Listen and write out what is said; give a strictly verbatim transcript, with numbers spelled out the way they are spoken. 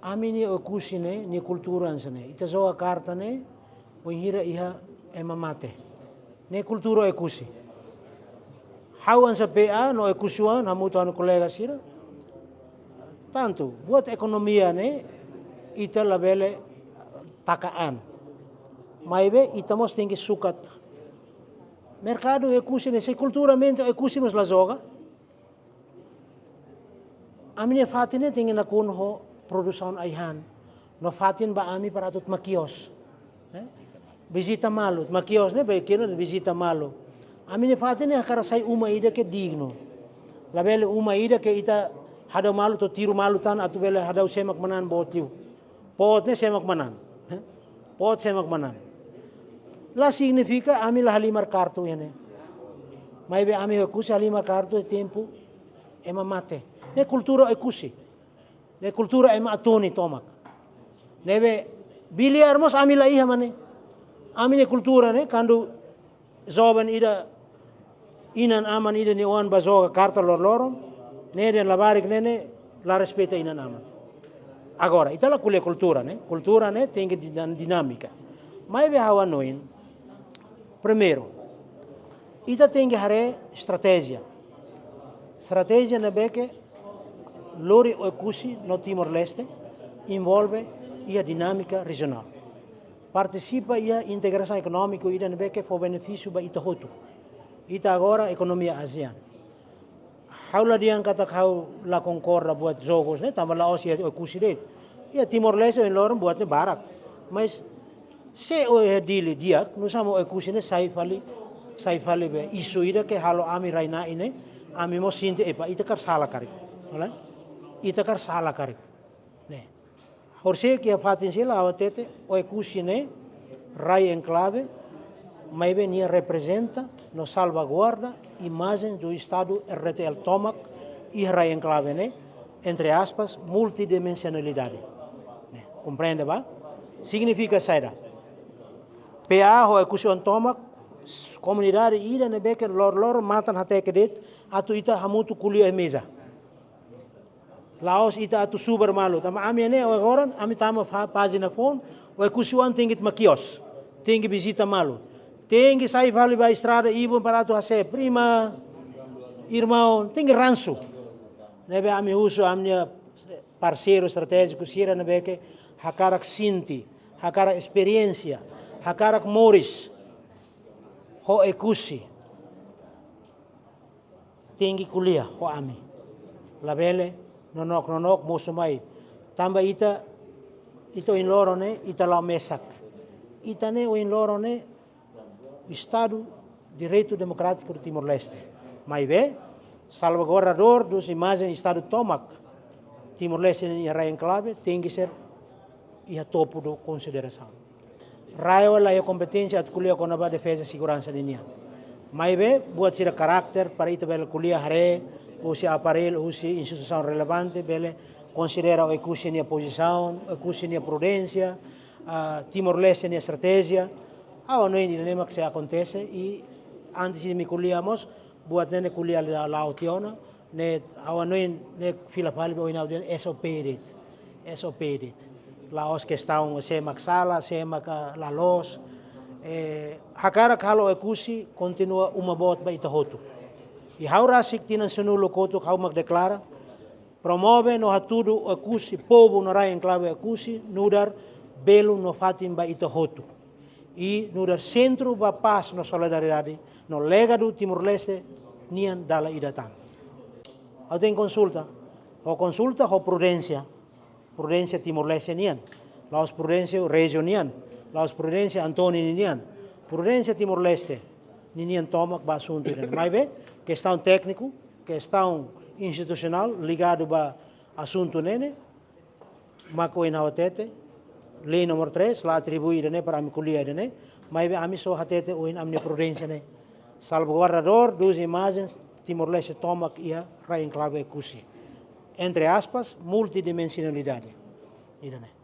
Ami-nia Oekusi ne'e, nia kultura hanesan ne'e. Ita joga karta ne'e, wainhira iha ema mate. Ne'e kultura Oekusi. Ha'u hanesan P A, no Oekusi-oan, hamutuk ho kolega sira. Tantu, buat ekonomia ne'e, ita labele taka an. Maibé, ita mós tenke sukat. Merkadu Oekusi ne'e, se kulturalmente Oekusi mós la joga. Ami-nia fatin ne'e tenke nakonu ho produsaun ai-han. No fatin ba ami para atu tama kios. Eh? Vizita malu, tama kios ne'e, baik kena vizita malu. Ami-nia fatin ne'e hakarak sai uma ida ke dignu. Labele uma ida ke ita hadau malu to'o tiru malu tan atu bele hadau sé mak manán boot liu. Pot ne'e sé mak manán. Eh? Pot sé mak manán. La signifika ami la halimar kartu iha ne'e. Maibé ami Oekusi halimar kartu iha tempu ema mate. Ne'e kultura Oekusi. Ne'e kultura ema atoni tomak. Ne'ebé biliar mós ami la iha mak ne'e. Ami-nia kultura ne'e, kuandu joven ida, inan-aman ida nia oan bá joga karta loroloron, ne'e dehan labarik ne'e, ne'e la respeita inan-aman. Agora, ita la ko'alia kultura ne'e, kultura ne'e tenke dinan-, dinámika. Maibé ha'u hanoin, primeiru, ita tenke haree estratéjia. Estratéjia ne'ebé ke lori Oekusi no Timor-Leste envolve iha dinámika rejionál. Partisipa iha integrasaun ekonómiku ida ne'ebé ke fó benefísiu ba ita hotu. Ita agora ekonomia ASEAN. Ha'u la dehan katak ha'u la konkorda buat jogus ne'e, tanba la'ós iha Oekusi de'it. Iha Timor-Leste ohin loron buat ne'e barak. Mas se o iha Dili di'ak, nusá mak Oekusi ne'e sai fali, sai fali be isu ida ke halo ami rai-na'in ne'e, ami mós sente epá, ita kaer sala karik. Olá? Ita kaer sala karik. Ne'e. Horisehik iha fatin sira ha'u hatete, Oekusi ne'e rai enklave, maibé nia reprezenta no salvaguarda imajen do Estadu R D T L tomak iha rai enklave ne'e, entre aspas, multidimensionalidade. Ne'e, komprende ba? Signifika saida? P A ho Oekusi-oan tomak, komunidade ida ne'ebé ke loroloron matan hateke de'it, atu ita hamutuk ko'alia iha meza. La'ós ita atu subar malu. Tanba ami ne'e agora, ami tama fa-, pájina foun, Oekusi-oan tenke tama kios, tenke vizita malu. Tenke sai fali ba estrada ibun para atu hase'e, prima, irmaun, tenke ransu. Ne'ebé ami husu ami-nia parseiru estratéjiku sira ne'ebé ke hakarak sente, hakarak esperiénsia, hakarak moris ho Oekusi. Tenke ko'alia ho ami. Labele nonook-nonook mosu mai. Tanba ita, ita ohin loron ne'e, ita la'o mesak. Ita ne'e ohin loron ne'e Estadu Direitu Demokrátiku de Timor-Leste. Maibé, salvaguardadór dos imajen Estadu tomak, Timor-Leste nia rai enklave, tenke ser iha topu do konsiderasaun. RAEOA la iha kompeténsia atu ko'alia kona-ba defeza seguransa ninian. Maibé, buat sira karakter para ita bele ko'alia haree, husi aparellu, husi instituisaun relevante, bele konsidera Oekusi nia pozisaun, Oekusi nia prudénsia, ah, Timor-Leste nia estratéjia. Ha'u hanoin ida-ne'e mak sei akontese, i antes de mi ko'alia mós, buat ne'e ne'e ko'alia la, la'o tiha ona, ne'e ha'u hanoin ne'e fila fali ba ohin ha'u dehan S O P de'it. S O P de'it. La'ós kestaun sé mak sala, sé mak la loos. Eh, hakarak halo Oekusi kontinua uma boot ba ita hotu. I ha'u rasik tinan sanulu kotuk ha'u mak deklara, promove no hatudu Oekusi, povu no rai enklave Oekusi, nu'udar belun no fatin ba ita hotu. I nu'udar sentru ba pás no solidariedade, no legadu Timor-Leste nian dala ida tan. Ha'u tenke konsulta, ho konsulta ho prudénsia, prudénsia Timor-Leste nian, la'ós prudénsia Régio nian, la'ós prudénsia António nian, prudénsia Timor-Leste ninian tomak ba asuntu ida-ne'e. Maibé, kestaun tékniku, kestaun institusionál ligadu ba asuntu ne'e ne'e, mak ohin ha'u hatete, lei númeru três, la atribui ida-ne'e para ami ko'alia ida-ne'e, maibé ami só hatete ohin ami-nia prudénsia ne'e. Salvaguardadór dos imajen Timor-Leste tomak iha rai enklave Oekusi. Entre aspas, multidimensionalidade. Ida-ne'e.